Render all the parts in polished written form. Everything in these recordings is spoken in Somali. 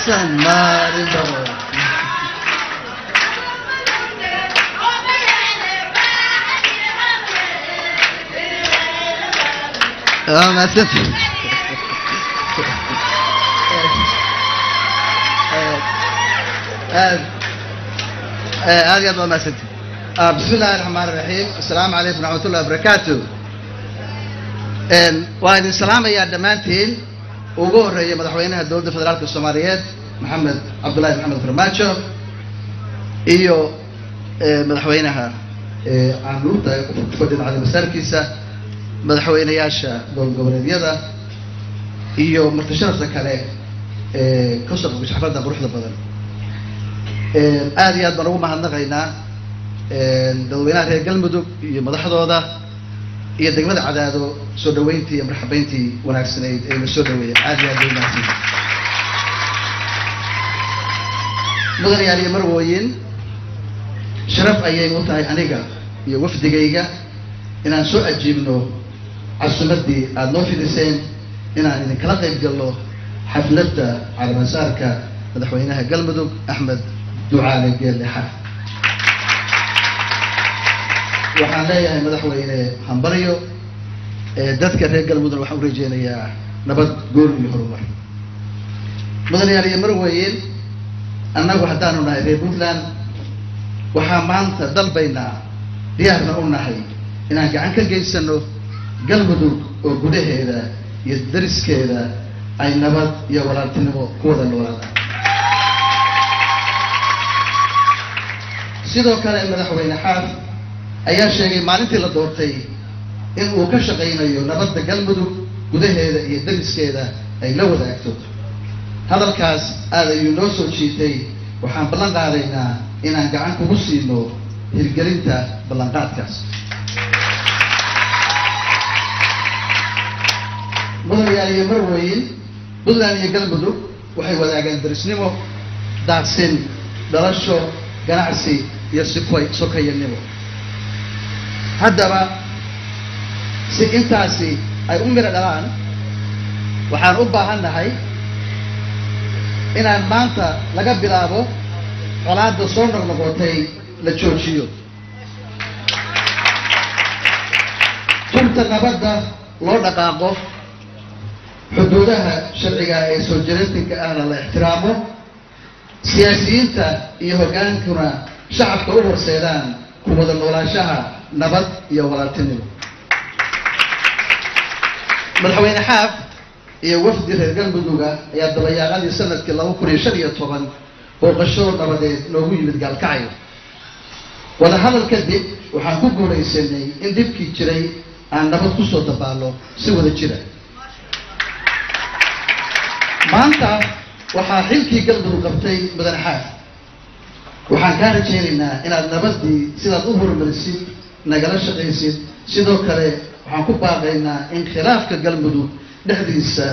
Xasan Maalin Boqor. Waa mahadsantihiin. Aad aad iyo aad waa mahadsantihiin. Bismi illaahi raxmaan raxiim. Assalaamu calaykum waraxmatullahi wabarakaatu. Waan idin salaamayaa dhammaantiin. Ugu horreeya madaxweynaha dowladda federaalka Soomaaliyeed, Maxamed Cabdullaahi Maxamed Farmaajo, iyo madaxweynaha canuurta ku fadhida cali masaarkiisa, madaxweynayaasha dowlad goboleedyada iyo marti sharafta kale ee ka soo qabgashay xafladda quruxda badan. Aad iyo aad baan ugu mahadnaqaynaa dadweynaha reer Galmudug iyo madaxdooda iyo degmada Cadaado soo dhaweyntii iyo marxabeyntii wanaagsanayd ee la soo dhaweeyay. Aad iyo aad bay mahadsanyihiin. Mudanayaal iyo marwooyin, sharaf ayay u tahay aniga iyo wafdigayga inaan soo ajiibno casumaddii aada noo fidiseen, inaan idinkala qayb galno xafladda caleemasaarka madaxweynaha Galmudug, Axmed Ducaale Geelle Xaaf. Waxaan leeyahay madaxweyne hambalyo. Dadka reer Galmudugna waxaan u rajeynayaa nabad, gool iyo horumar. Mudanayaal iyo marweyn, annagu haddaanu nahay reer Puntland waxaa maanta dalbaynaa, diyaarna u nahay inaan gacan ka geysano Galmudug oo gudaheeda iyo dariskeeda ay nabad iyo walaaltinimo ku wada noolaadaan. Sidoo kale madaxweyne Xaaf ayaa sheegay maalintii la doortay in uu ka shaqaynayo nabadda Galmudug gudaheeda iyo dariskeeda ay la wadaagto. Hadalkaas aad ayuu noo soo jiitay. Waxaan ballan qaadaynaa inaan gacan kugu siino hirgelinta ballanqaadkaas. Mudanayaal iyo marweyn, Puntland iyo Galmudug waxay wadaagaan darisnimo, daaqsin, dhalasho, ganacsi iyo sokayanimo. Haddaba si intaasi ay u miro dhalaan, waxaan u baahan nahay inaan maanta laga bilaabo colaadda soo noqnoqotay la joojiyo, tubta nabadda loo dhaqaaqo, xuduudaha sharciga ee soo jirantinka ahna la ixtiraamo, siyaasiyiinta iyo hoggaankuna shacabka u horseedaan ku wada noolaanshaha nabad iyo walaaltinimo. Madaxweyne Xaaf iyo wafdi reer Galmuduga ayaa dabayaaqadii sanadkii 2015 booqasho nabadeed noogu yimid Gaalkacyo. Wadahadal kadib waxaan ku guulaysanay in dhibkii jiray aan nabad kusoo dabaallo si wada jira. Maanta waxaa xilkii Galmudug qabtay mudane Xaaf. Waxaan kaa rajaynaynaa inaad nabaddii sidaad u horumarisid nagala shaqaysid. Sidoo kale waxaan ku baaqaynaa in khilaafka Galmudug dhexdiisa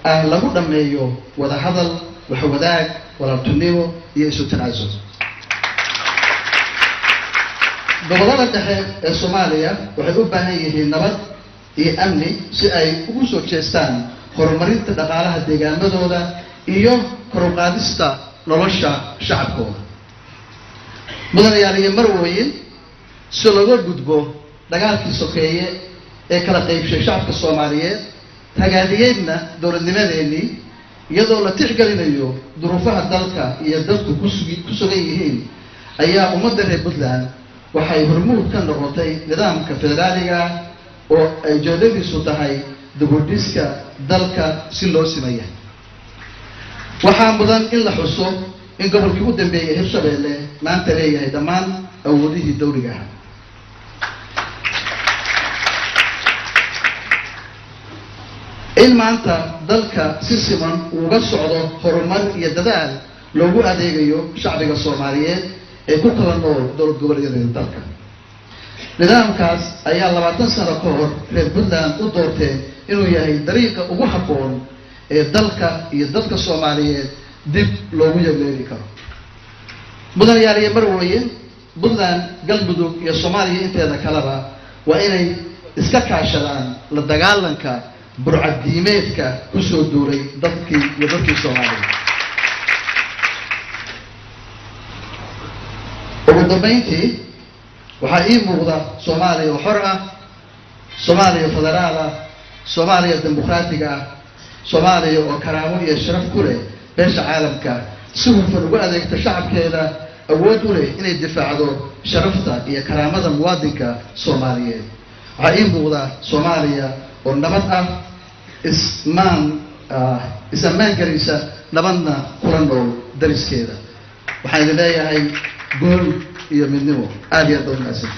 aan lagu dhammeeyo wadahadal, waxwadaag, walaaltinimo iyo isu tanaasul. Gobollada dhexe ee Soomaaliya waxay u baahan yihiin nabad iyo amni si ay ugu soo jeestaan horumarinta dhaqaalaha deegaamadooda iyo kor u qaadista nolosha shacabkooda. Mudanayaal iyo marwooyin, si looga gudbo dagaalkii sokeeye ee kala qaybshay shacabka Soomaaliyeed, tagaadiyeedna dowladnimadeennii, iyadoo la tixgelinayo duruufaha dalka iyo dadku ku sugan yihiin, ayaa ummadda reer Puntland waxay hormuud ka noqotay nidaamka federaaliga oo ay ujeedadiisu tahay dibudhiska dalka si loo simaya. Waxaa mudan in la xuso in gobolkii u dambeeyay, Hirshabeelle, maanta leeyahay dhammaan awoodihii dawliga ahaa. In maanta dalka si siman uuga socdo horumar iyo dadaal loogu adeegayo shacbiga Soomaaliyeed ee ku kala nool dowlad goboleedyada dalka. Nidaamkaas ayaa 20 sano ka hor reer Puntland u doorteen inuu yahay dariiqa ugu habboon ee dalka iyo dadka Soomaaliyeed dib loogu yagleeli karo. Mudanayaal iyo marwooyin, Puntland, Galmudug iyo Soomaaliya inteeda kaleba waa inay iska kaashadaan la dagaalanka burcaddiimeedka kusoo duulay dadkii iyo dadkii Soomaaliya. Ugu dambayntii, waxaa ii muuqda Soomaaliya oo xor ah, Soomaaliya federaal ah, Soomaaliya dimuqraatiga ah, Soomaaliya oo karaamo iyo sharaf ku leh beesha caalamka, si hufan ugu adeegta shacabkeeda, awood u leh inay difaacdo sharafta iyo karaamada muwaadinka Soomaaliyeed. Waxaa ii muuqda Soomaaliya oo nabad ah, ismaan is-ammaan gelaysa, nabadna kula nool dariskeeda. Waxaan idin leeyahay guul iyo midnimo. Aada iyo aad ba umahadsan.